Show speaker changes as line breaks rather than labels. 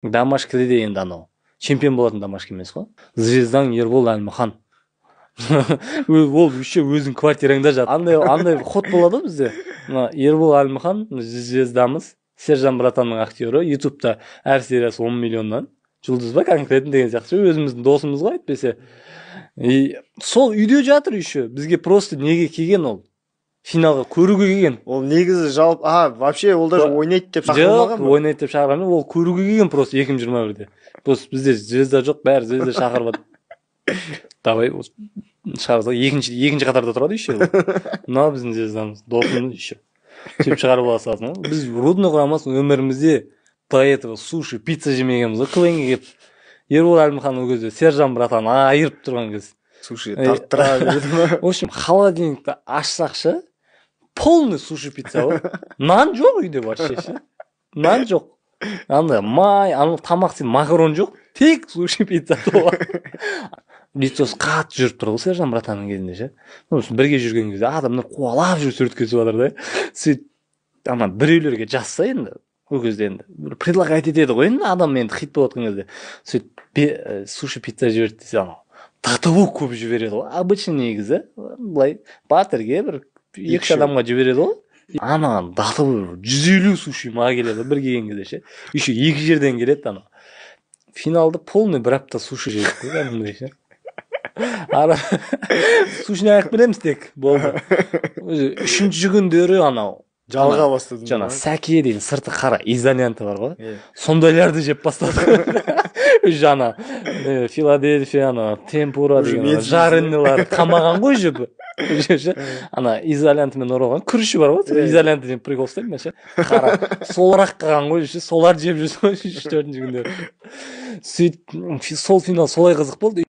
Домашкіде де енді анау чемпион болатын домашка емес қой. Звездаң Ербол Әлмұхан, ол еще өзің квартираңда жат. Андай ход болады ғой бізде: мына Ербол Әлмұхан звездамыз, Сержан братанның актері, Ютубта әр сериясы 10 миллионнан, жұлдыз ба конкретно деген сияқты, өзіміздің досымыз ғой әйтпесе. И сол үйде жатыр еще. Бізге просто неге келген? Ол финалға көруге келген.
Ол негізі жалпы, а вообще ол даже ойнайды деп
Жоқ,
шақырылмаған ба?
ойнайды деп шақырған жоқ, ол көруге келген просто. 2021-де просто бізде звезда жоқ, бәрі звезда шақырып жатыр, давай осы шығарса, екінші қатарда тұрады еще. Мынау біздің звездамыз, досымыз еще, сөйтіп шығарып ала саласың ғой. Біз Рудный құрамасын өмірімізде до этого суши, пицца жемегенбіз ғой. КВН-ге келіп, Ербол Әлімхан ол кезде Сержан братан айырып тұрған кез.
Суши тарттыра берді ма?
В общем, холодильникті ашсақ ше, полный суши, пицца ғой. Нан жоқ үйде вообще ше, нан жоқ, андай май, анау тамақ істейтін макарон жоқ, тек суши, пицца. Лицосы қатты жүріп тұр ғой Сержан братанның кезінде ше. Ну, бірге жүрген кезде адамдар қуалап жүріп суретке түсіп жатыр да. Сөйтіп ана біреулерге жазса, енді ол кезде енді бір предлагать етеді ғой енді адам, енді хит болып жатқан кезде. Сөйтіп суши, пицца жіберді десе, анау до того көп жібереді ғой. Обычно негізі былай бартерге бір екі үш
Екі
адамға жібереді ғой, анаған до того 150 суши ма келеді бір келген кезде ше. Еще екі жерден келеді. Анау финалда полный бір апта суши жедік қой кәдімгідей ше. Ара сушини аяқ береміз тек, болды. Өзі үшінші күндері анау
Жалға бастадым.
Жаңа сәке деген сырты қара изолента бар ғой,
Иә.
сондайларды жеп бастадық. Уже ана Филадельфия, ана темпура
Уже
деген ана
менсіз.
Жареныйлар қалмаған ғой уже. Уже ше, ана изолентамен оралған күріші бар ғой, сол
Иә.
изолентамен прикол ұстаймын мен ше, қара солар қалған ғой ше, соларды жеп жүрсің ғой үш төртінші күндері. Сөйтіп сол финал солай қызық болды.